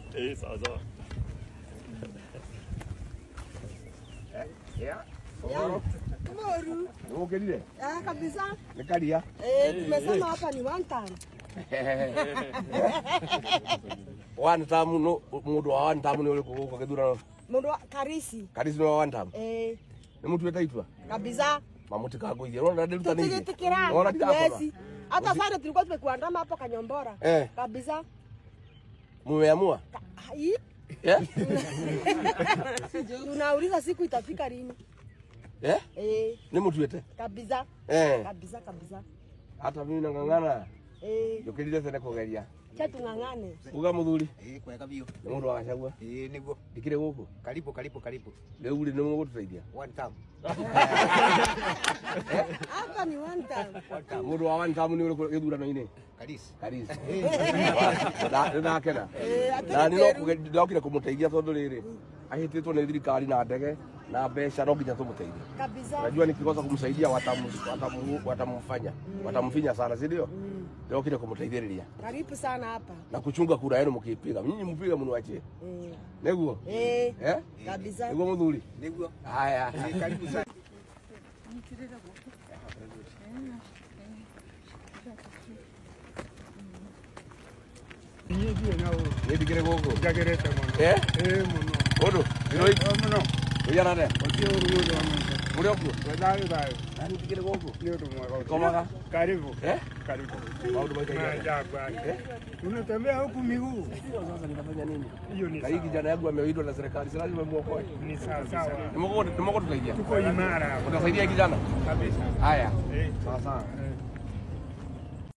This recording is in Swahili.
Sawa sawa. Yeah. Kumoru. Ukerire? Ah, kabisa. Nĩ karia. Tumesema hapa ni one time. One time no mundu wa one time nĩ ũrĩkũ gũkũ gĩthurano? Mundu wa Karisi. Karisi nĩ wa one time. Nĩ mũtuĩte itua? Kabisa. Mamũtikangũithie. Ũrona ndĩrutanĩirie. Tukitikira. Ũrona ndirakoma. Hata sasa tulikuwa tumekuandama hapo Kanyombora. Kabisa. Mumeamua? Hii. Tunauliza siku itafika lini? Nĩ mũtuĩte? Kabisa. Kabisa kabisa. Hata mimi nang'ang'ana. Njũkĩrire tene kũgeria. Cha tung'ang'ane. Uga mũthuri. Kwega biũ. Nĩ mũndũ wa Gachagua. Nĩguo. Ndikĩrĩ gũkũ. Karibu karibu karibu. Rĩu rĩ nĩ mũgũtũteithia? One time. Hapa ni one time. Mũndũ wa one time nĩ ũrĩkũ gĩthurano-inĩ? Karisi. Karisi. Nĩ ndakena. Na nĩ ndokire kũmũteithia tondũ rĩrĩ ahĩtĩtwo nĩ thirikari na ndege na mbeca no nginya tũmũteithie. Kabisa. Unajua nikikosa kumsaidia watamfanya. Watamfinya sana, si ndio? Ndokire kũmũteithĩrĩria. Karibu sana hapa. Na kuchunga kura yenu mkipiga. Nyinyi mpiga mniwachie. Nĩguo? Kabisa. Nĩguo mũthuri? Nĩguo. Haya. Karibu sana. Nĩ ndikĩrĩ gũkũ. Njagĩrĩte mũno. Mũno. Ũndũ? Mũno. Ũigana atĩa? Gũtirĩ ũru mũndũ wa mũndũ. Mũrĩ o kuo? Thayũ thayũ. Nani ndikĩrĩ gũkũ? Nĩ ũndũ mwega. Komaga? Karibu. Karibu. Maũndũ maikaire atĩa? Unatembea huku miguu. Sasa nitafanya nini? Hiyo ni sawa. Hii kijana yangu ameitwa na serikali, si lazima muokoe. Ni sawa sawa. Nĩ mũgũtũteithia? Tuko imara. Utasaidia kijana? Kabisa. Haya. Sawa sawa.